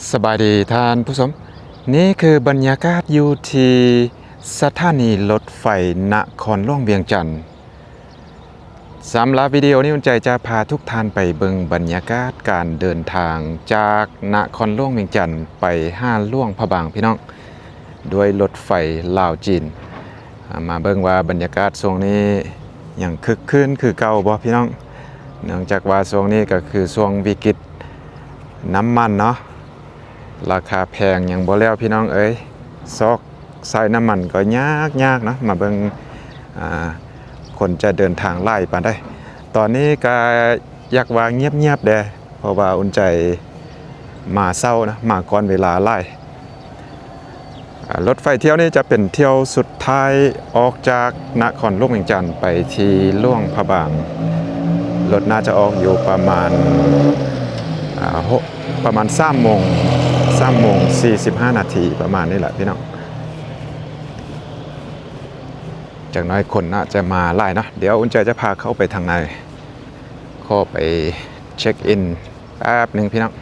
ສະບາຍດີທ່ານຜູ້ຊົມ, ນີ້ຄືບັນຍາກາດຢູ່ທີ່ສະຖານີລົດໄຟນະຄອນຫຼວງວຽງຈັນ. ສຳລັບວິດີໂອນີ້ ອຸ່ນໃຈຈະພາທຸກທ່ານໄປເບິ່ງບັນຍາກາດການເດີນທາງຈາກນະຄອນຫຼວງວຽງຈັນໄປຫາຫຼວງພະບາງ ພີ່ນ້ອງ, ດ້ວຍລົດໄຟລາວຈີນ. ອາ ມາເບິ່ງວ່າບັນຍາກາດຊ່ວງນີ້ຍັງຄຶກຄື້ນຄືເກົ່າບໍ່ ພີ່ນ້ອງ? ເນື່ອງຈາກວ່າຊ່ວງນີ້ກໍຄືຊ່ວງວິກິດນ້ຳມັນເນາະ, ລາຄາແພງຍັງບໍ່ແລ້ວ ພີ່ນ້ອງເອີຍ. ຊອກສາຍນ້ຳມັນກໍຍາກໆເນາະ. ມາເບິ່ງ ອາ ຄົນຈະເດີນທາງຫຼາຍປານໃດ. ຕອນນີ້ກໍຢາກວ່າງຽບໆແດ່ ເພາະວ່າອຸ່ນໃຈມາເຊົ້ານະ, ມາກ່ອນເວລາຫຼາຍ. ອາ ລົດໄຟຖ້ຽວນີ້ຈະເປັນຖ້ຽວສຸດທ້າຍອອກຈາກນະຄອນຫຼວງວຽງຈັນໄປທີ່ຫຼວງພະບາງ. ລົດໜ້າຈະອອກຢູ່ປະມານ ອາ ຫົກ ປະມານສາມໂມງ, ສາມໂມງສີ່ສິບຫ້ານາທີ ປະມານນີ້ແຫຼະ ພີ່ນ້ອງ. ຈັກໜ້ອຍຄົນໜ້າຈະມາຫຼາຍເນາະ. ດຽວອຸ່ນໃຈຈະພາເຂົ້າໄປທາງໃນ, ຂໍໄປເຊັກອິນແປັບໜຶ່ງ ພີ່ນ້ອງ.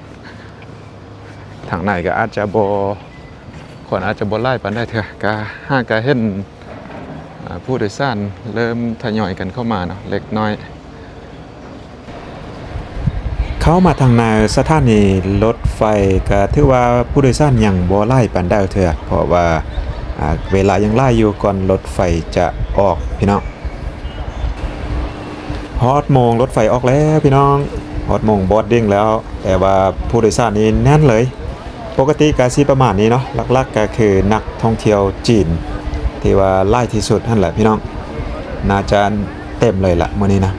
ທາງໃນກໍອາດຈະບໍ່ ຄົນອາດຈະບໍ່ຫຼາຍປານໃດເທື່ອ, ກະຫາກະເຫັນ ອາ ຜູ້ໂດຍສານເລີ່ມທະຍອຍກັນເຂົ້າມາເນາະ ເລັກນ້ອຍ. ເຂົ້າມາທາງໃນສະຖານີລົດໄຟກໍຖືວ່າຜູ້ໂດຍສານຍັງບໍ່ຫຼາຍປານໃດເທື່ອ, ເພາະວ່າ ອາ ເວລາຍັງຫຼາຍຢູ່ກ່ອນລົດໄຟຈະອອກ ພີ່ນ້ອງ. ຮອດໂມງລົດໄຟອອກແລ້ວ ພີ່ນ້ອງ, ຮອດໂມງບອດດິ້ງແລ້ວ, ແຕ່ວ່າຜູ້ໂດຍສານນີ້ແໜ້ນເລີຍ. ປົກກະຕິກະຊິປະມານນີ້ເນາະ, ຫຼັກໆກະຄືນັກທ່ອງທ່ຽວຈີນທີ່ວ່າຫຼາຍທີ່ສຸດຫັ້ນແຫຼະ ພີ່ນ້ອງ, ໜ້າຈະເຕັມເລີຍລະມື້ນີ້ນະ.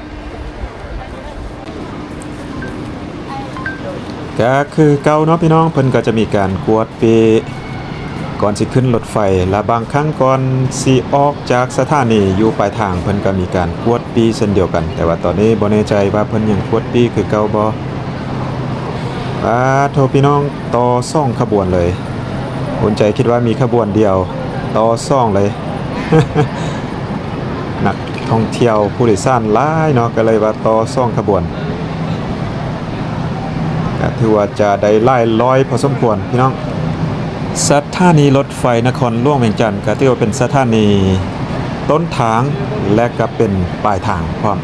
ກະຄືເກົ່າເນາະ ພີ່ນ້ອງ, ເພິ່ນກໍຈະມີການກວດປີ້ກ່ອນຊິຂຶ້ນລົດໄຟ, ລະບາງຄັ້ງກ່ອນຊິອອກຈາກສະຖານີຢູ່ປາຍທາງ ເພິ່ນກໍມີການກວດປີ້ເຊັ່ນດຽວກັນ. ແຕ່ວ່າຕອນນີ້ບໍ່ແນ່ໃຈວ່າເພິ່ນຍັງກວດປີ້ຄືເກົ່າບໍ່. ປາໂທ ພີ່ນ້ອງ, ຕໍ່ສອງຂະບວນເລີຍ. ອຸ່ນໃຈຄິດວ່າມີຂະບວນດຽວ, ຕໍ່ສອງເລີຍ. ນັກທ່ອງທ່ຽວຜູ້ໂດຍສານຫຼາຍເນາະ, ກໍເລີຍວ່າຕໍ່ສອງຂະບວນ. ກໍຖືວ່າຈະໄດ້ຫຼາຍຮ້ອຍພໍສົມຄວນ ພີ່ນ້ອງ. ສະຖານີລົດໄຟນະຄອນຫຼວງວຽງຈັນ ກໍຖືວ່າເປັນສະຖານີຕົ້ນທາງ ແລະ ກໍເປັນປາຍທາງພ້ອມ.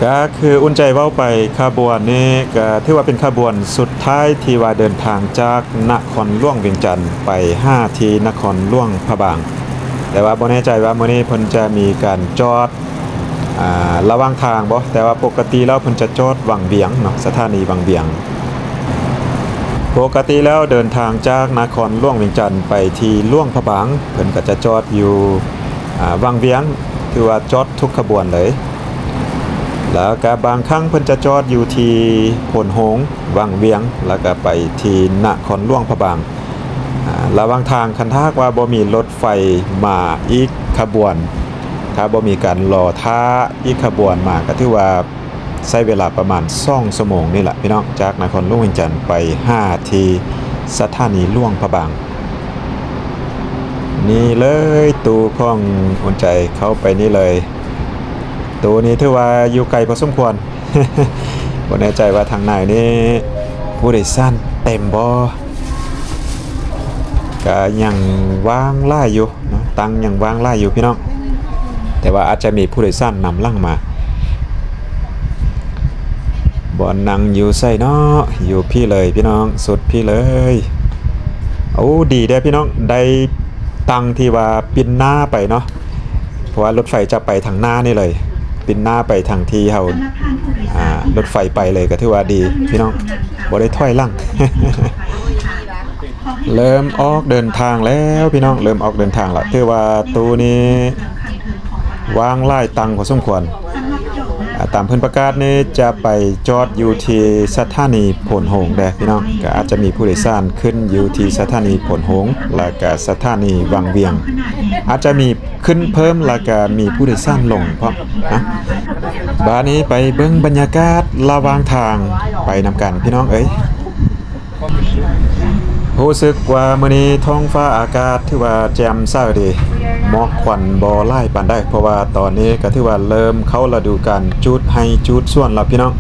ກໍຄືອຸ່ນໃຈເວົ້າໄປ, ຂະບວນນີ້ກໍຖືວ່າເປັນຂະບວນສຸດທ້າຍທີ່ວ່າເດີນທາງຈາກນະຄອນຫຼວງວຽງຈັນໄປຫາທີ່ນະຄອນຫຼວງພະບາງ. ແຕ່ວ່າບໍ່ແນ່ໃຈວ່າມື້ນີ້ເພິ່ນຈະມີການຈອດ ອາ ລະຫວ່າງທາງບໍ່, ແຕ່ວ່າປົກກະຕິແລ້ວເພິ່ນຈະຈອດວັງວຽງເນາະ, ສະຖານີວັງວຽງ. ປົກກະຕິແລ້ວເດີນທາງຈາກນະຄອນຫຼວງວຽງຈັນໄປທີ່ຫຼວງພະບາງ ເພິ່ນກໍຈະຈອດຢູ່ ອາ ວັງວຽງ, ຖືວ່າຈອດທຸກຂະບວນເລີຍ. ແລ້ວກໍບາງຄັ້ງເພິ່ນຈະຈອດຢູ່ທີ່ໂພນໂຮງ, ວັງວຽງ, ແລ້ວກໍໄປທີ່ນະຄອນຫຼວງພະບາງ. ອາ ລະຫວ່າງທາງ ຄັນຖ້າຫາກວ່າບໍ່ມີລົດໄຟມາອີກຂະບວນ, ຖ້າບໍ່ມີການລໍຖ້າອີກຂະບວນມາ, ກໍຖືວ່າໃຊ້ເວລາປະມານສອງຊົ່ວໂມງນີ້ລະ ພີ່ນ້ອງ, ຈາກນະຄອນຫຼວງວຽງຈັນໄປຫາທີ່ສະຖານີຫຼວງພະບາງ. ນີ້ເລີຍ, ຕູ້ຂອງອຸ່ນໃຈເຂົ້າໄປນີ້ເລີຍ. ຕູ້ນີ້ຖືວ່າຢູ່ໄກພໍສົມຄວນ. ບໍ່ແນ່ໃຈວ່າທາງໃນນີ້ຜູ້ໂດຍສານເຕັມບໍ່, ກະຍັງວ່າງຫຼາຍຢູ່ເນາະ, ຕັ່ງຍັງວ່າງຫຼາຍຢູ່ ພີ່ນ້ອງ, ແຕ່ວ່າອາດຈະມີຜູ້ໂດຍສານນຳຫຼັງມາ. ບ່ອນນັ່ງຢູ່ໃສເນາະ? ຢູ່ພີ້ເລີຍ ພີ່ນ້ອງ, ສຸດພີ້ເລີຍ. ໂອ້ ດີເດ້ ພີ່ນ້ອງ, ໄດ້ຕັ່ງທີ່ວ່າປິ່ນໜ້າໄປເນາະ. ເພາະວ່າລົດໄຟຈະໄປທາງໜ້ານີ້ເລີຍ, ປິ່ນໜ້າໄປທາງທີ່ເຮົາ ອາ ລົດໄຟໄປເລີຍ, ກໍຖືວ່າດີພີ່ນ້ອງ, ບໍ່ໄດ້ຖອຍຫຼັງ. ເລີ່ມອອກເດີນທາງແລ້ວພີ່ນ້ອງ, ເລີ່ມອອກເດີນທາງແລ້ວ. ຖືວ່າຕູ້ນີ້ວ່າງຫຼາຍຕັ່ງພໍສົມຄວນ. ອາ ຕາມເພິ່ນປະກາດນີ້ຈະໄປຈອດຢູ່ທີ່ສະຖານີໂພນໂຮງເດ້ພີ່ນ້ອງ, ກໍອາດຈະມີຜູ້ໂດຍສານຂຶ້ນຢູ່ທີ່ສະຖານີໂພນໂຮງ ແລ້ວກໍສະຖານີວັງວຽງ, ອາດຈະມີ ຂຶ້ນເພີ່ມ ແລ້ວກະມີຜູ້ໂດຍສານລົງພ້ອມນະ. ບາດນີ້ໄປເບິ່ງບັນຍາກາດລະຫວ່າງທາງໄປນຳກັນພີ່ນ້ອງເອີຍ. ຮູ້ສຶກວ່າມື້ນີ້ທ້ອງຟ້າອາກາດຖືວ່າແຈ່ມໃສເດ, ໝອກຄວັນບໍ່ຫຼາຍປານໃດ, ເພາະວ່າຕອນນີ້ກະຖືວ່າເລີ່ມເຂົ້າລະດູການຈູດໄຮ່ຈູດສວນແລ້ວພີ່ນ້ອງ.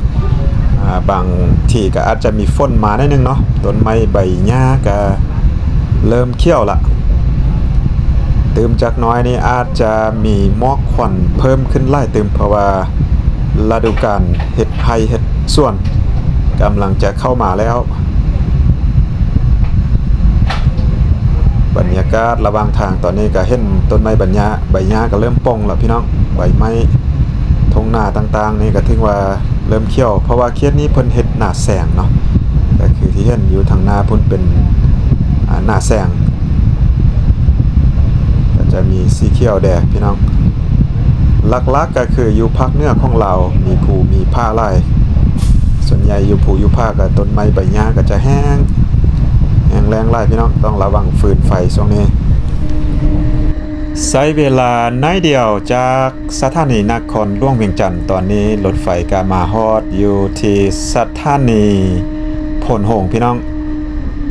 ອ່າ ບາງທີ່ກໍອາດຈະມີຝົນມາໜ້ອຍໜຶ່ງເນາະ, ຕົ້ນໄມ້ໃບຫຍ້າກໍເລີ່ມຂຽວລະ. ຕື່ມຈັກໜ້ອຍນີ້ອາດຈະມີໝອກຄວັນເພີ່ມຂຶ້ນຫຼາຍຕື່ມ, ເພາະວ່າລະດູການເຮັດໄຮ່ເຮັດສວນກຳລັງຈະເຂົ້າມາແລ້ວ. ບັນຍາກາດລະຫວ່າງທາງຕອນນີ້ກໍເຫັນຕົ້ນໄມ້ໃບຫຍ້າ ໃບຫຍ້າກໍເລີ່ມປ່ອງແລ້ວພີ່ນ້ອງ, ໃບໄມ້ທົ່ງນາຕ່າງໆນີ້ກໍຖືວ່າເລີ່ມຂຽວ, ເພາະວ່າເຂດນີ້ເພິ່ນເຮັດນາແຊງເນາະ, ກໍຄືທີ່ເຫັນຢູ່ທາງໜ້າພຸ້ນເປັນ ອ່າ ນາແຊງ. ກໍຈະມີສີຂຽວແດ່ພີ່ນ້ອງ. ຫຼັກໆກໍຄືຢູ່ພາກເໜືອຂອງລາວ ມີພູມີຜາຫຼາຍ, ສ່ວນໃຫຍ່ຢູ່ພູຢູ່ຜາກໍຕົ້ນໄມ້ໃບຫຍ້າກໍຈະແຫ້ງ ແຫ້ງແລ້ງຫຼາຍພີ່ນ້ອງ, ຕ້ອງລະວັງຟືນໄຟຊ່ວງນີ້. ໃຊ້ເວລາໜ້ອຍດຽວຈາກສະຖານີນະຄອນຫຼວງວຽງຈັນ, ຕອນນີ້ລົດໄຟກໍມາຮອດຢູ່ທີ່ສະຖານີໂພນໂຮງພີ່ນ້ອງ,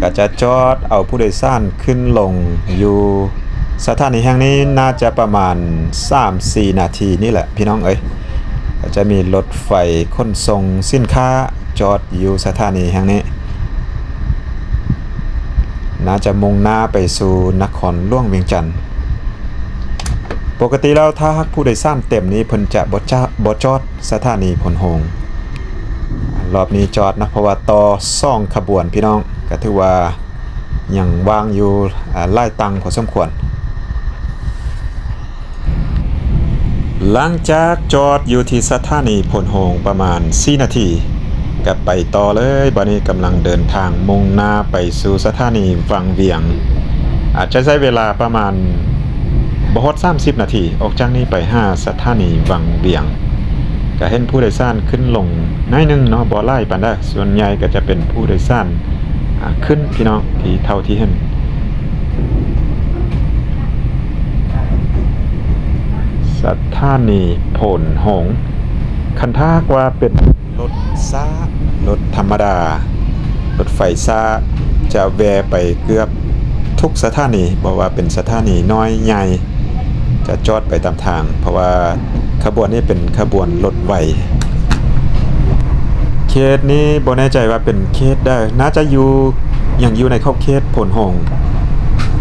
ກໍຈະຈອດເອົາຜູ້ໂດຍສານຂຶ້ນລົງຢູ່ ສະຖານີແຫ່ງນີ້ໜ້າຈະປະມານສາມສີ່ນາທີນີ້ແຫຼະພີ່ນ້ອງເອີຍ. ກໍຈະມີລົດໄຟຂົນສົ່ງສິນຄ້າຈອດຢູ່ສະຖານີແຫ່ງນີ້, ໜ້າຈະມຸ່ງໜ້າໄປສູ່ນະຄອນຫຼວງວຽງຈັນ. ປົກກະຕິແລ້ວ ຖ້າຫາກຜູ້ໂດຍສານເຕັມນີ້ ເພິ່ນຈະບໍ່ຈະ ບໍ່ຈອດສະຖານີໂພນໂຮງ. ລອບນີ້ຈອດເນາະ, ເພາະວ່າຕໍ່ສອງຂະບວນພີ່ນ້ອງ, ກໍຖືວ່າ ຍັງວ່າງຢູ່ ອ່າ ຫຼາຍຕັ່ງພໍສົມຄວນ. ຫຼັງຈາກຈອດຢູ່ທີ່ສະຖານີໂພນໂຮງປະມານສີ່ນາທີ ກໍໄປຕໍ່ເລີຍ. ບັດນີ້ກຳລັງເດີນທາງມຸ່ງໜ້າໄປສູ່ສະຖານີວັງວຽງ, ອາດຈະໃຊ້ເວລາປະມານບໍ່ຮອດສາມສິບນາທີ ອອກຈາກນີ້ໄປຫາສະຖານີວັງວຽງ. ກໍເຫັນຜູ້ໂດຍສານຂຶ້ນລົງໜ້ອຍໜຶ່ງເນາະ, ບໍ່ຫຼາຍປານໃດ, ສ່ວນໃຫຍ່ກໍຈະເປັນຜູ້ໂດຍສານ ອ່າ ຂຶ້ນພີ່ນ້ອງ, ທີ່ເທົ່າທີ່ເຫັນ ສະຖານີໂພນໂຮງ. ຄັນຖ້າຫາກວ່າເປັນລົດຊ້າ, ລົດທຳມະດາ, ລົດໄຟຊ້າ ຈະແວ່ໄປເກືອບທຸກສະຖານີ, ບໍ່ວ່າເປັນສະຖານີນ້ອຍໃຫຍ່ ຈະຈອດໄປຕາມທາງ, ເພາະວ່າຂະບວນນີ້ເປັນຂະບວນລົດໄວ. ເຂດນີ້ບໍ່ແນ່ໃຈວ່າເປັນເຂດໃດ, ໜ້າຈະຢູ່ ຍັງຢູ່ໃນຂອບເຂດໂພນໂຮງ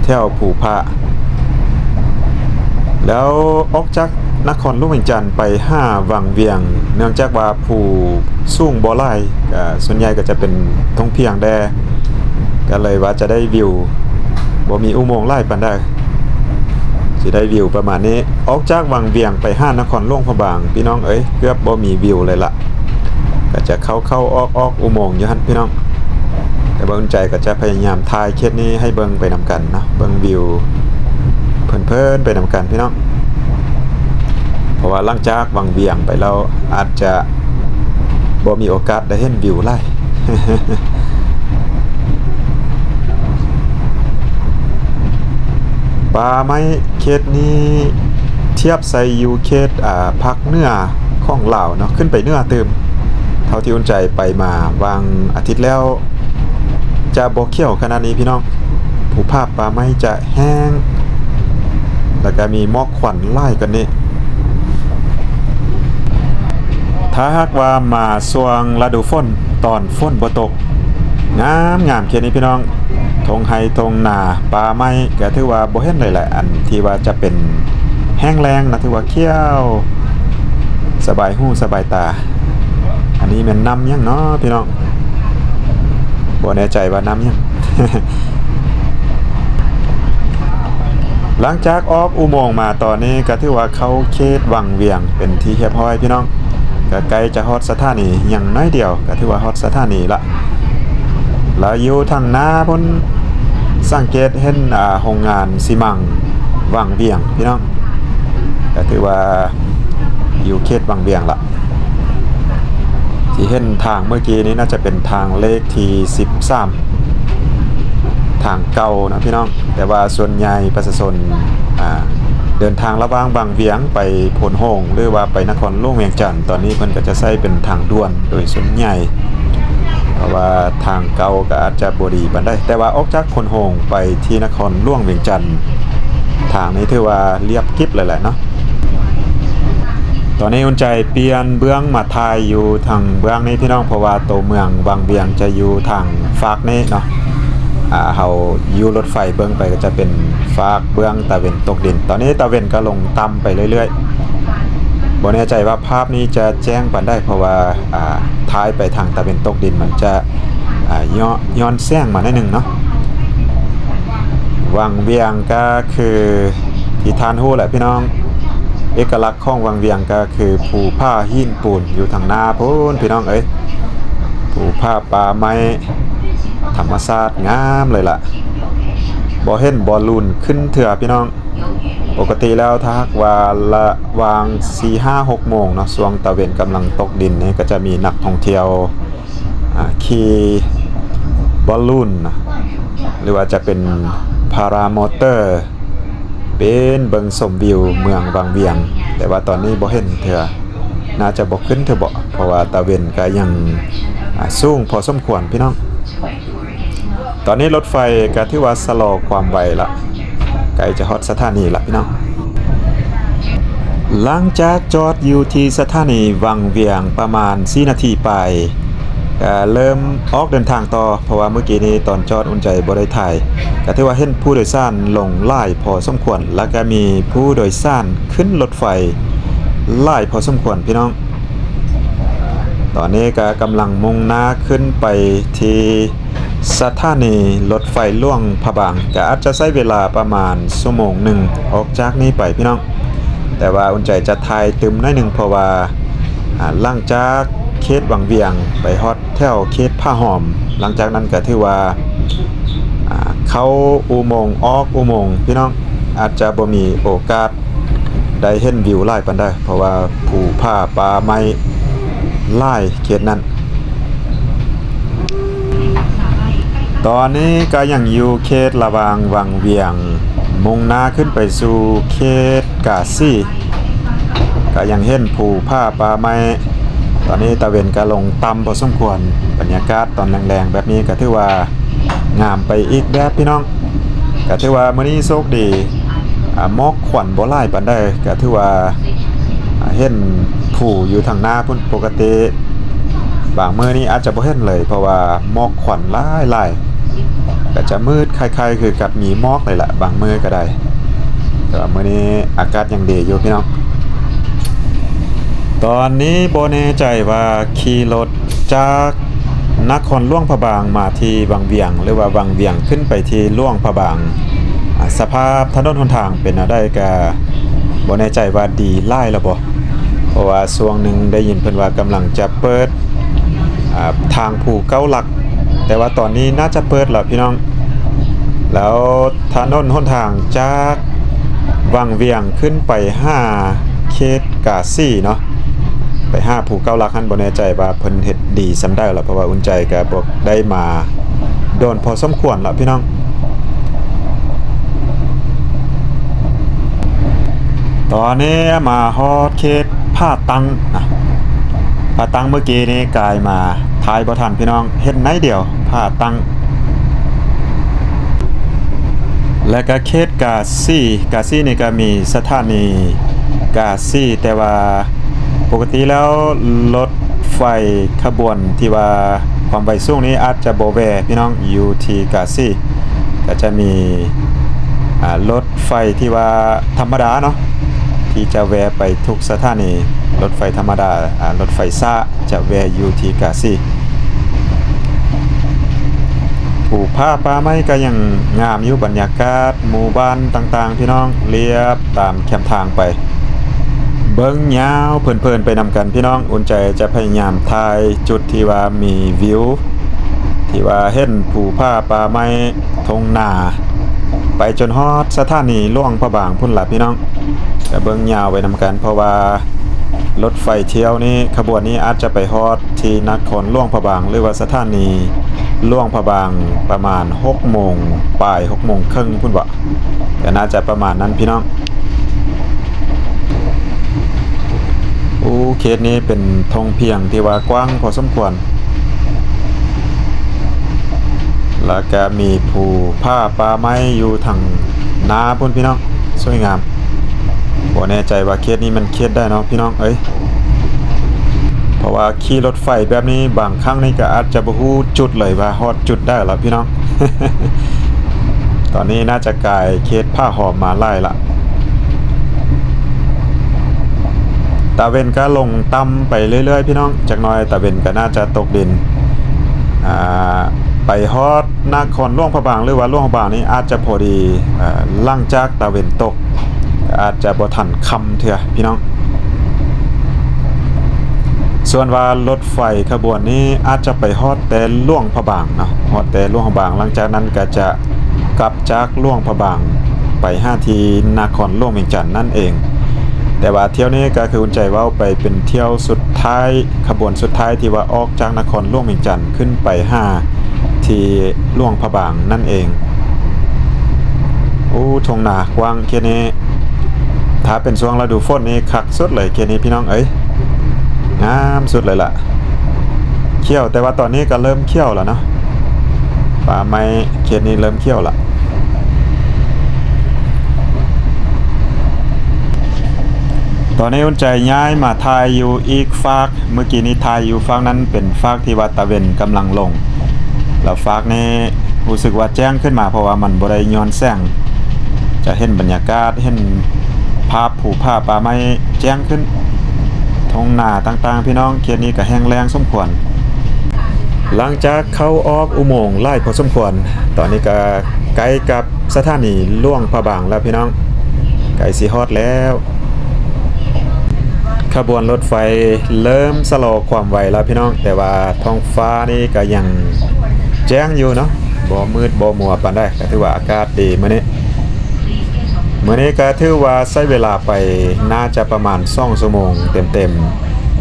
ແຖວພູຜາ. ແລ້ວອອກຈາກນະຄອນຫຼວງວຽງຈັນໄປຫາວັງວຽງ, ເນື່ອງຈາກວ່າພູສູງບໍ່ຫຼາຍ, ກໍສ່ວນໃຫຍ່ກໍຈະເປັນທົ່ງພຽງແດ່, ກໍເລີຍວ່າຈະໄດ້ວິວ ບໍ່ມີອຸໂມງຫຼາຍປານໃດ. ຊິໄດ້ວິວປະມານນີ້. ອອກຈາກວັງວຽງໄປຫານະຄອນຫຼວງພະບາງ ພີ່ນ້ອງເອີຍ, ເກືອບບໍ່ມີວິວເລີຍລະ, ກໍຈະເຂົ້າໆອອກໆອຸໂມງຢູ່ຫັ້ນພີ່ນ້ອງ. ແຕ່ວ່າອຸ່ນໃຈກໍຈະພະຍາຍາມຖ່າຍເຂດນີ້ໃຫ້ເບິ່ງໄປນຳກັນເນາະ, ເບິ່ງວິວເພີນໆໄປນຳກັນພີ່ນ້ອງ. ເພາະວ່າຫຼັງຈາກວັງວຽງໄປແລ້ວ ອາດຈະບໍ່ມີໂອກາດໄດ້ເຫັນວິວຫຼາຍ. ປ່າໄມ້ເຂດນີ້ທຽບໃສ່ຢູ່ເຂດ ອ່າ ພາກເໜືອຂອງລາວເນາະ, ຂຶ້ນໄປເໜືອຕື່ມ. ເທົ່າທີ່ອຸ່ນໃຈໄປມາຫວ່າງອາທິດແລ້ວ ຈະບໍ່ຂຽວຂະໜາດນີ້ພີ່ນ້ອງ, ພູຜາປ່າໄມ້ຈະແຫ້ງ ແລ້ວກະມີໝອກ ຄວັນຫຼາຍກວ່ານີ້. ຖ້າຫາກວ່າມາຊ່ວງລະດູຝົນ ຕອນຝົນບໍ່ຕົກ ງາມໆ ເຂດນີ້ພີ່ນ້ອງ, ທົ່ງໄຮ່ທົ່ງນາ ປ່າໄມ້ ກໍຖືວ່າບໍ່ເຫັນຫຼາຍໆ ອັນທີ່ວ່າຈະເປັນແຫ້ງແລ້ງນະ, ຖືວ່າຂຽວສະບາຍຫູສະບາຍຕາ. ອັນນີ້ແມ່ນນ້ຳຫຍັງເນາະພີ່ນ້ອງ? ບໍ່ແນ່ໃຈວ່ານ້ຳຫຍັງ. ຫຼັງຈາກອອກອຸໂມງມາຕອນນີ້ ກໍຖືວ່າເຂົ້າເຂດວັງວຽງເປັນທີ່ຮຽບຮ້ອຍພີ່ນ້ອງ, ກໍໃກ້ຈະຮອດສະຖານີ, ຍັງໜ້ອຍດຽວກໍຖືວ່າຮອດສະຖານີລະ. ແລ້ວຢູ່ທາງໜ້າພຸ້ນ ສັງເກດເຫັນ ອ່າ ໂຮງງານຊີມັງວັງວຽງພີ່ນ້ອງ, ກໍຖືວ່າຢູ່ເຂດວັງວຽງລະ. ທີ່ເຫັນທາງເມື່ອກີ້ນີ້ໜ້າຈະເປັນທາງເລກທີສິບສາມ ທາງເກົ່ານະພີ່ນ້ອງ, ແຕ່ວ່າສ່ວນໃຫຍ່ປະຊາຊົນ ອ່າ ເດີນທາງລະຫວ່າງວັງວຽງໄປໂພນໂຮງ ຫຼືວ່າໄປນະຄອນຫຼວງວຽງຈັນ, ຕອນນີ້ເພິ່ນກໍຈະໃຊ້ເປັນທາງດ່ວນໂດຍສ່ວນໃຫຍ່, ເພາະວ່າທາງເກົ່າກໍອາດຈະບໍ່ດີປານໃດ. ແຕ່ວ່າອອກຈາກໂພນໂຮງໄປທີ່ນະຄອນຫຼວງວຽງຈັນ, ທາງນີ້ຖືວ່າລຽບກິບເລີຍແຫຼະເນາະ. ຕ ຕອນນີ້ອຸ່ນໃຈປ່ຽນເບື້ອງມາຖ່າຍຢູ່ທາງເບື້ອງນີ້ພີ່ນ້ອງ ເພາະວ່າໂຕເມືອງວັງວຽງຈະຢູ່ທາງຟາກນີ້ເນາະ. ອ່າ ເຮົາຢູ່ລົດໄຟເບິ່ງໄປກໍຈະເປັນຟາກເບື້ອງຕາເວັນຕົກດິນ. ຕອນນີ້ຕາເວັນກໍລົງຕ່ຳໄປເລື້ອຍໆ. ບໍ່ແນ່ໃຈວ່າພາບນີ້ຈະແຈ້ງປານໃດ ເພາະວ່າ ອ່າ ຖ່າຍໄປທາງຕາເວັນຕົກດິນມັນຈະ ອ່າ ຍ້ອນ ຍ້ອນແສງມາໜ້ອຍໜຶ່ງເນາະ. ວັງວຽງກໍຄືທີ່ທ່ານຮູ້ແຫຼະພີ່ນ້ອງ ເອກະລັກຂອງວັງວຽງກໍຄືພູຜາຫີນປູນຢູ່ທາງໜ້າພຸ້ນພີ່ນ້ອງເອີຍ. ພູຜາປ່າໄມ້ ທຳມະຊາດງາມເລີຍລະ. ບໍ່ເຫັນບໍລູນຂຶ້ນເທື່ອພີ່ນ້ອງ. ປົກກະຕິແລ້ວຖ້າຫາກວ່າລະຫວ່າງສີ່ ຫ້າ ຫົກໂມງເນາະ ຊ່ວງຕາເວັນກຳລັງຕົກດິນນີ້ ກໍຈະມີນັກທ່ອງທ່ຽວ ອ່າ ຂີ່ບໍລູນ ຫຼືວ່າຈະເປັນພາຣາມໍເຕີ ປີນເບິ່ງຊົມວິວເມືອງວັງວຽງ. ແຕ່ວ່າຕອນນີ້ບໍ່ເຫັນເທື່ອ ໜ້າຈະບໍ່ຂຶ້ນເທື່ອເບາະ ເພາະວ່າຕາເວັນກໍຍັງ ອ່າ ສູງພໍສົມຄວນພີ່ນ້ອງ. ຕອນນີ້ລົດໄຟກໍຖືວ່າຊະລໍຄວາມໄວລະ ໃກ້ຈະຮອດສະຖານີລະພີ່ນ້ອງ. ຫຼັງຈາກຈອດຢູ່ທີ່ສະຖານີວັງວຽງປະມານສີ່ນາທີປາຍ ກໍເລີ່ມອອກເດີນທາງຕໍ່ ເພາະວ່າມື້ກີ້ນີ້ຕອນຈອດອຸ່ນໃຈບໍ່ໄດ້ຖ່າຍ ກໍຖືວ່າເຫັນຜູ້ໂດຍສານລົງຫຼາຍພໍສົມຄວນ ແລ້ວກໍມີຜູ້ໂດຍສານຂຶ້ນລົດໄຟຫຼາຍພໍສົມຄວນພີ່ນ້ອງ. ຕອນນີ້ກໍກຳລັງມຸ່ງໜ້າຂຶ້ນໄປທີ່ສະຖານີລົດໄຟຫຼວງພະບາງ ກໍອາດຈະໃຊ້ເວລາປະມານຊົ່ວໂມງໜຶ່ງອອກຈາກນີ້ໄປພີ່ນ້ອງ. ແຕ່ວ່າອຸ່ນໃຈຈະຖ່າຍຕື່ມໜ້ອຍໜຶ່ງ ເພາະວ່າ ອ່າ ຫຼັງຈາກເຂດວັງວຽງໄປຮອດແຖວເຂດຜາຫອມ ຫຼັງຈາກນັ້ນກໍຖືວ່າ ອ່າ ເຂົ້າອຸໂມງອອກອຸໂມງພີ່ນ້ອງ ອາດຈະບໍ່ມີໂອກາດ ໄດ້ເຫັນວິວຫຼາຍປານໃດ ເພາະວ່າພູຜາປ່າໄມ້ຫຼາຍເຂດນັ້ນ. ຕອນນີ້ກໍຍັງຢູ່ເຂດລະຫວ່າງວັງວຽງ ມຸ່ງໜ້າຂຶ້ນໄປສູ່ເຂດກາສີ ກໍຍັງເຫັນພູຜາປ່າໄມ້. ຕອນນີ້ຕາເວັນກໍລົງຕ່ຳພໍສົມຄວນ ບັນຍາກາດຕອນແລງໆແບບນີ້ກໍຖືວ່າ ງາມໄປອີກແບບພີ່ນ້ອງ. ກະຖືວ່າມື້ນີ້ໂຊກດີ ອາ ໝອກຄວັນບໍ່ຫຼາຍປານໃດ ກະຖືວ່າ ອາ ເຫັນພູຢູ່ທາງໜ້າພຸ້ນ. ປົກກະຕິບາງມື້ນີ້ອາດຈະບໍ່ເຫັນເລີຍ ເພາະວ່າໝອກຄວັນຫຼາຍໆ ກະຈະມືດຄ້າຍໆຄືກັບມີໝອກເລີຍລະ ບາງມື້ກໍໄດ້. ແຕ່ວ່າມື້ນີ້ອາກາດຍັງດີຢູ່ພີ່ນ້ອງ. ຕອນນີ້ບໍ່ແນ່ໃຈວ່າຂີ່ລົດຈາກນະຄອນຫຼວງພະບາງມາທີ່ວັງວຽງ ຫຼືວ່າວັງວຽງຂຶ້ນໄປທີ່ຫຼວງພະບາງ ອາ ສະພາບຖະໜົນຫົນທາງເປັນແນວໃດ ກະບໍ່ແນ່ໃຈວ່າດີຫຼາຍແລ້ວບໍ່ ເພາະວ່າຊ່ວງໜຶ່ງໄດ້ຍິນເພິ່ນວ່າກຳລັງຈະເປີດ ອາ ທາງພູເກົ້າຫຼັກ ແຕ່ວ່າຕອນນີ້ໜ້າຈະເປີດແລ້ວພີ່ນ້ອງ. ແລ້ວ ຖະໜົນຫົນທາງຈາກວັງວຽງຂຶ້ນໄປຫາເຂດກາສີເນາະ ໄປຫາພູເກົ້າຫຼັກຫັ້ນ ບໍ່ແນ່ໃຈວ່າເພິ່ນເຮັດດີສ່ຳໃດລະ ເພາະວ່າອຸ່ນໃຈກະບໍ່ໄດ້ມາດົນພໍສົມຄວນລະພີ່ນ້ອງ. ຕອນນີ້ມາຮອດເຂດຜາຕັ້ງນະ ຜາຕັ້ງເມື່ອກີ້ນີ້ກາຍມາ ຖ່າຍບໍ່ທັນພີ່ນ້ອງ ເຫັນໜ້ອຍດຽວ ຜາຕັ້ງ ແລະກະເຂດກາສີ. ກາສີນີ້ກະມີສະຖານີກາສີ ແຕ່ວ່າປົກກະຕິແລ້ວລົດໄຟຂະບວນທີ່ວ່າຄວາມໄວສູງນີ້ອາດຈະບໍ່ແວ່ພີ່ນ້ອງ ຢູ່ທີ່ກາສີ ກະຈະມີ ອາ ລົດໄຟທີ່ວ່າທຳມະດາເນາະ ທີ່ຈະແວ່ໄປທຸກສະຖານີ ລົດໄຟທຳມະດາ ອາ ລົດໄຟຊ້າ ຈະແວ່ຢູ່ທີ່ກາສີ. ພູຜາປ່າໄມ້ກໍຍັງງາມຢູ່ ບັນຍາກາດໝູ່ບ້ານຕ່າງໆ ພີ່ນ້ອງ ລຽບຕາມແຄມທາງໄປ ເບິ່ງຍາວເພີນໆໄປນຳກັນພີ່ນ້ອງ. ອຸ່ນໃຈຈະພະຍາຍາມຖ່າຍຈຸດທີ່ວ່າມີວິວ ທີ່ວ່າເຫັນພູຜາປ່າໄມ້ ທົ່ງນາ ໄປຈົນຮອດສະຖານີຫຼວງພະບາງພຸ້ນລະພີ່ນ້ອງ. ກະເບິ່ງຍາວໄປນຳກັນ ເພາະວ່າລົດໄຟຖ້ຽວນີ້ ຂະບວນນີ້ອາດຈະໄປຮອດທີ່ນະຄອນຫຼວງພະບາງ ຫຼືວ່າສະຖານີຫຼວງພະບາງ ປະມານຫົກໂມງປາຍ ຫົກໂມງເຄິ່ງພຸ້ນເບາະ. ກະໜ້າຈະປະມານນັ້ນພີ່ນ້ອງ. ໂອ້ ເຂດນີ້ເປັນທົ່ງພຽງທີ່ວ່າກວ້າງພໍສົມຄວນ ແລ້ວກະມີພູຜາປ່າໄມ້ຢູ່ທາງໜ້າພຸ້ນພີ່ນ້ອງ ສວຍງາມ. ບໍ່ແນ່ໃຈວ່າເຂດນີ້ແມ່ນເຂດໃດເນາະພີ່ນ້ອງເອີຍ ເພາະວ່າຂີ່ລົດໄຟແບບນີ້ ບາງຄັ້ງນີ້ກໍອາດຈະບໍ່ຮູ້ຈຸດເລີຍວ່າຮອດຈຸດໃດລະພີ່ນ້ອງ. ຕອນນີ້ໜ້າຈະກາຍເຂດຜາຫອມມາຫຼາຍລະ. ຕາເວັນກໍລົງຕ່ຳໄປເລື້ອຍໆ ພີ່ນ້ອງ, ຈັກໜ່ອຍຕາເວັນກໍໜ້າຈະຕົກດິນ. ອ່າ ໄປຮອດນະຄອນຫຼວງພະບາງ ຫຼືວ່າຫຼວງພະບາງນີ້ອາດຈະພໍດີ ເອີ ຫຼັງຈາກຕາເວັນຕົກ ອາດຈະບໍ່ທັນຄ່ຳເທື່ອພີ່ນ້ອງ. ສ່ວນວ່າລົດໄຟຂະບວນນີ້ອາດຈະໄປຮອດແຕ່ຫຼວງພະບາງເນາະ, ຮອດແຕ່ຫຼວງພະບາງ, ຫຼັງຈາກນັ້ນກໍຈະກັບຈາກຫຼວງພະບາງໄປຫາທີ່ນະຄອນຫຼວງວຽງຈັນນັ້ນເອງ. ແຕ່ວ່າຖ້ຽວນີ້ກໍຄືອຸ່ນໃຈເວົ້າໄປເປັນຖ້ຽວສຸດທ້າຍ, ຂະບວນສຸດທ້າຍທີ່ວ່າອອກຈາກນະຄອນຫຼວງວຽງຈັນຂຶ້ນໄປຫາທີ່ຫຼວງພະບາງນັ້ນເອງ. ໂອ້ ທົ່ງນາກວ້າງເຂດນີ້, ຖ້າເປັນຊ່ວງລະດູຝົນນີ້ຄັກສຸດເລີຍເຂດນີ້ພີ່ນ້ອງເອີຍ, ງາມສຸດເລີຍລະ. ຂຽວ, ແຕ່ວ່າຕອນນີ້ກໍເລີ່ມຂຽວແລ້ວເນາະ, ປ່າໄມ້ເຂດນີ້ເລີ່ມຂຽວລະ. ຕອນນີ້ອຸ່ນໃຈຍ້າຍມາຖ່າຍຢູ່ອີກຟາກ, ເມື່ອກີ້ນີ້ຖ່າຍຢູ່ຟາກນັ້ນເປັນຟາກທີ່ວ່າຕາເວັນກຳລັງລົງ, ແລ້ວຟາກນີ້ຮູ້ສຶກວ່າແຈ້ງຂຶ້ນມາ ເພາະວ່າມັນບໍ່ໄດ້ຍ້ອນແສງ, ຈະເຫັນບັນຍາກາດ, ເຫັນຜາພູຜາປ່າໄມ້ແຈ້ງຂຶ້ນ, ທົ່ງນາຕ່າງໆ ພີ່ນ້ອງ, ເຂດນີ້ກໍແຫ້ງແລ້ງສົມຄວນ. ຫຼັງຈາກເຂົ້າອອກອຸໂມງຫຼາຍພໍສົມຄວນ, ຕອນນີ້ກໍໃກ້ກັບສະຖານີຫຼວງພະບາງແລ້ວພີ່ນ້ອງ, ໃກ້ຊິຮອດແລ້ວ. ຂະບວນລົດໄຟເລີ່ມຊະລໍຄວາມໄວແລ້ວພີ່ນ້ອງ, ແຕ່ວ່າທ້ອງຟ້ານີ້ກໍຍັງແຈ້ງຢູ່ເນາະ, ບໍ່ມືດບໍ່ມົວປານໃດ, ກໍຖືວ່າອາກາດດີມື້ນີ້. ມື້ນີ້ກໍຖືວ່າໃຊ້ເວລາໄປໜ້າຈະປະມານສອງຊົ່ວໂມງເຕັມ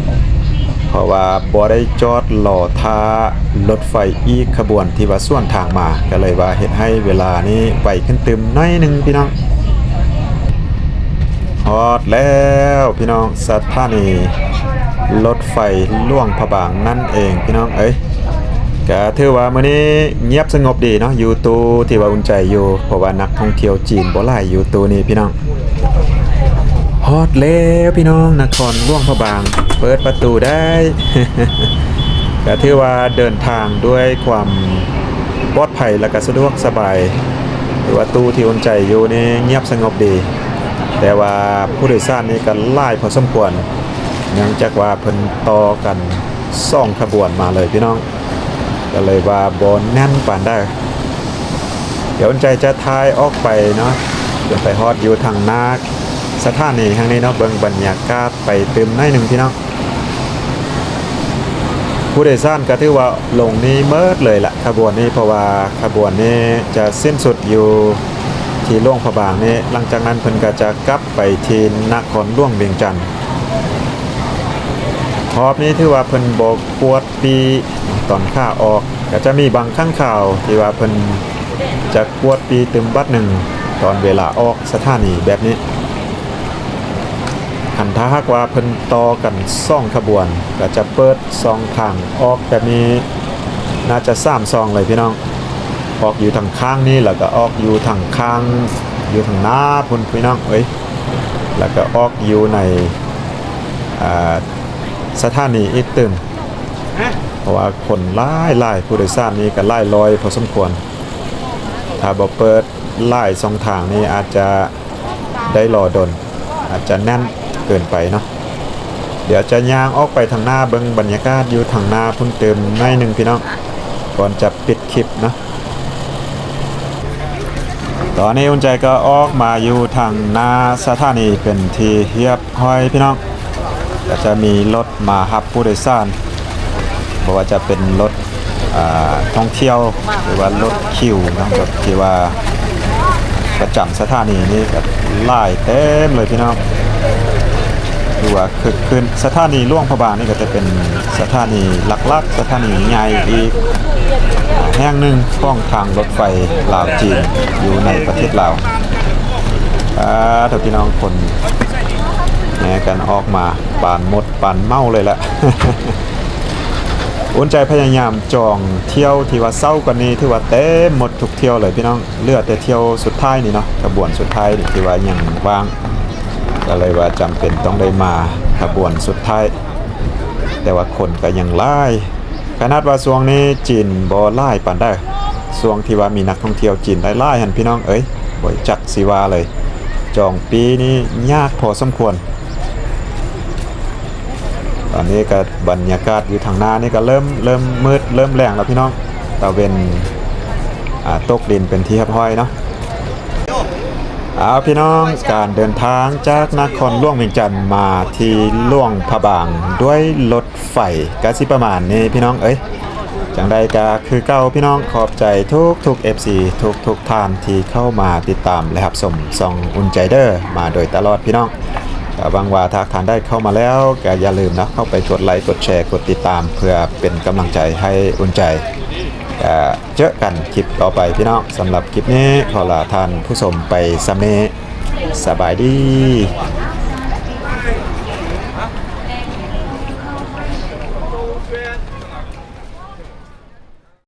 ໆ, ເພາະວ່າບໍ່ໄດ້ຈອດລໍຖ້າລົດໄຟອີກຂະບວນທີ່ວ່າສວນທາງມາ, ກໍເລີຍວ່າເຮັດໃຫ້ເວລານີ້ໄວຂຶ້ນຕື່ມໜ້ອຍໜຶ່ງພີ່ນ້ອງ. ຮອດແລ້ວພີ່ນ້ອງ, ສະຖານີລົດໄຟຫຼວງພະບາງນັ້ນເອງພີ່ນ້ອງເອີຍ. ກະຖືວ່າມື້ນີ້ງຽບສະຫງົບດີເນາະ, ຢູ່ຕູ້ທີ່ວ່າອຸ່ນໃຈຢູ່, ເພາະວ່ານັກທ່ອງທ່ຽວຈີນບໍ່ຫຼາຍຢູ່ຕູ້ນີ້ພີ່ນ້ອງ. ຮອດແລ້ວພີ່ນ້ອງ, ນະຄອນຫຼວງພະບາງ, ເປີດປະຕູໄດ້. ກະຖືວ່າເດີນທາງດ້ວຍຄວາມປອດໄພ ແລະກະສະດວກສະບາຍ, ຖືວ່າຕູ້ທີ່ອຸ່ນໃຈຢູ່ນີ້ງຽບສະຫງົບດີ, ແຕ່ວ່າຜູ້ໂດຍສານນີ້ກໍຫຼາຍພໍສົມຄວນ, ເນື່ອງຈາກວ່າເພິ່ນຕໍ່ກັນສອງຂະບວນມາເລີຍພີ່ນ້ອງ, ກໍເລີຍວ່າບໍ່ແໜ້ນປານໃດ. ດຽວອຸ່ນໃຈຈະຖ່າຍອອກໄປເນາະ, ຈະໄປຮອດຢູ່ທາງໜ້າສະຖານີແຫ່ງນີ້ເນາະ, ເບິ່ງບັນຍາກາດໄປຕື່ມໜ້ອຍໜຶ່ງພີ່ນ້ອງ. ຜູ້ໂດຍສານກໍຖືວ່າລົງນີ້ໝົດເລີຍລະ ຂະບວນນີ້, ເພາະວ່າຂະບວນນີ້ຈະສິ້ນສຸດຢູ່ທີ່ຫຼວງພະບາງນີ້, ຫຼັງຈາກນັ້ນເພິ່ນກໍຈະກັບໄປທີ່ນະຄອນຫຼວງວຽງຈັນ. ຮອບນີ້ຖືວ່າເພິ່ນບໍ່ກວດປີ້ຕອນຂາອອກ, ກໍຈະມີບາງຄັ້ງຄາວທີ່ວ່າເພິ່ນຈະກວດປີ້ຕື່ມບາດໜຶ່ງຕອນເວລາອອກສະຖານີແບບນີ້. ຄັນຖ້າຫາກວ່າເພິ່ນຕໍ່ກັນສອງຂະບວນ ກໍຈະເປີດຊ່ອງທາງອອກແບບນີ້ ໜ້າຈະສາມຊ່ອງເລີຍພີ່ນ້ອງ, ອອກຢູ່ທາງຂ້າງນີ້ ແລ້ວກໍອອກຢູ່ທາງຂ້າງ ຢູ່ທາງໜ້າພຸ້ນພີ່ນ້ອງເອີຍ, ແລ້ວກໍອອກຢູ່ໃນ ອ່າ ສະຖານີອີກຕື່ມ, ເພາະວ່າຄົນຫຼາຍໆ ຜູ້ໂດຍສານນີ້ກໍຫຼາຍຮ້ອຍພໍສົມຄວນ. ຖ້າບໍ່ເປີດຫຼາຍຊ່ອງທາງນີ້ ອາດຈະໄດ້ລໍດົນ, ອາດຈະແໜ້ນເກີນໄປເນາະ. ດຽວຈະຍ່າງອອກໄປທາງໜ້າ ເບິ່ງບັນຍາກາດຢູ່ທາງໜ້າພຸ້ນຕື່ມໜ້ອຍໜຶ່ງພີ່ນ້ອງ ກ່ອນຈະປິດຄລິບເນາະ. ຕອນນີ້ອຸ່ນໃຈກໍອອກມາຢູ່ທາງໜ້າສະຖານີເປັນທີ່ຮຽບຮ້ອຍພີ່ນ້ອງ, ກໍຈະມີລົດມາຮັບຜູ້ໂດຍສານ, ບໍ່ວ່າຈະເປັນລົດ ອ່າ ທ່ອງທ່ຽວ ຫຼືວ່າລົດຄິວເນາະ, ລົດທີ່ວ່າປະຈຳສະຖານີນີ້ກໍຫຼາຍເຕັມເລີຍພີ່ນ້ອງ, ຖືວ່າຄຶກຄື້ນ. ສະຖານີຫຼວງພະບາງນີ້ກໍຈະເປັນສະຖານີຫຼັກໆ ສະຖານີໃຫຍ່ອີກ ອ່າ ແຫ່ງໜຶ່ງຂອງທາງລົດໄຟລາວຈີນຢູ່ໃນປະເທດລາວ. ອ່າ ເຖິງພີ່ນ້ອງຄົນແຫ່ກັນອອກມາປານໝົດປານເມົາເລີຍລະ. ອຸ່ນໃຈພະຍາຍາມຈອງຖ້ຽວທີ່ວ່າເຊົ້າກວ່ານີ້ ຖືວ່າເຕັມໝົດທຸກຖ້ຽວເລີຍພີ່ນ້ອງ, ເຫຼືອແຕ່ຖ້ຽວສຸດທ້າຍນີ້ເນາະ, ຂະບວນສຸດທ້າຍນີ້ທີ່ວ່າຍັງວ່າງ. ກໍເລີຍວ່າຈຳເປັນຕ້ອງໄດ້ມາຂະບວນສຸດທ້າຍ, ແຕ່ວ່າຄົນກໍຍັງຫຼາຍ. ຂະໜາດວ່າຊ່ວງນີ້ຈີນບໍ່ຫຼາຍປານໃດ, ຊ່ວງທີ່ວ່າມີນັກທ່ອງທ່ຽວຈີນຫຼາຍໆຫັ້ນ ພີ່ນ້ອງເອີຍ, ບໍ່ຈັກຊິວ່າເລີຍ. ຈອງປີ້ນີ້ຍາກພໍສົມຄວນ. ຕອນນີ້ກໍບັນຍາກາດຢູ່ທາງໜ້ານີ້ກໍເລີ່ມ ເລີ່ມມືດ ເລີ່ມແລງແລ້ວພີ່ນ້ອງ, ຕາເວັນ ອາ ຕົກດິນເປັນທີ່ຮຽບຮ້ອຍເນາະ. ເອົາ ພີ່ນ້ອງ, ການເດີນທາງຈາກນະຄອນຫຼວງວຽງຈັນມາທີ່ຫຼວງພະບາງດ້ວຍລົດໄຟ ກະຊິປະມານນີ້ພີ່ນ້ອງເອີຍ. ຈັ່ງໃດກະຄືເກົ່າພີ່ນ້ອງ, ຂອບໃຈທຸກໆເອັຟຊີ ທຸກໆທ່ານທີ່ເຂົ້າມາຕິດຕາມ ແລະ ຮັບຊົມຊ່ອງອຸ່ນໃຈເດີມາໂດຍຕະຫຼອດພີ່ນ້ອງ. ກະຫວັງວ່າຖ້າທ່ານໃດເຂົ້າມາແລ້ວ ກະຢ່າລືມເນາະ, ເຂົ້າໄປກົດໄລ ກົດແຊ ກົດຕິດຕາມ ເພື່ອເປັນກຳລັງໃຈໃຫ້ອຸ່ນໃຈ. ກະເຈີກັນຄລິບຕໍ່ໄປພີ່ນ້ອງ. ສຳລັບຄລິບນີ້ຂໍລາທ່ານຜູ້ຊົມໄປສ່ຳນີ້. ສະບາຍດີ.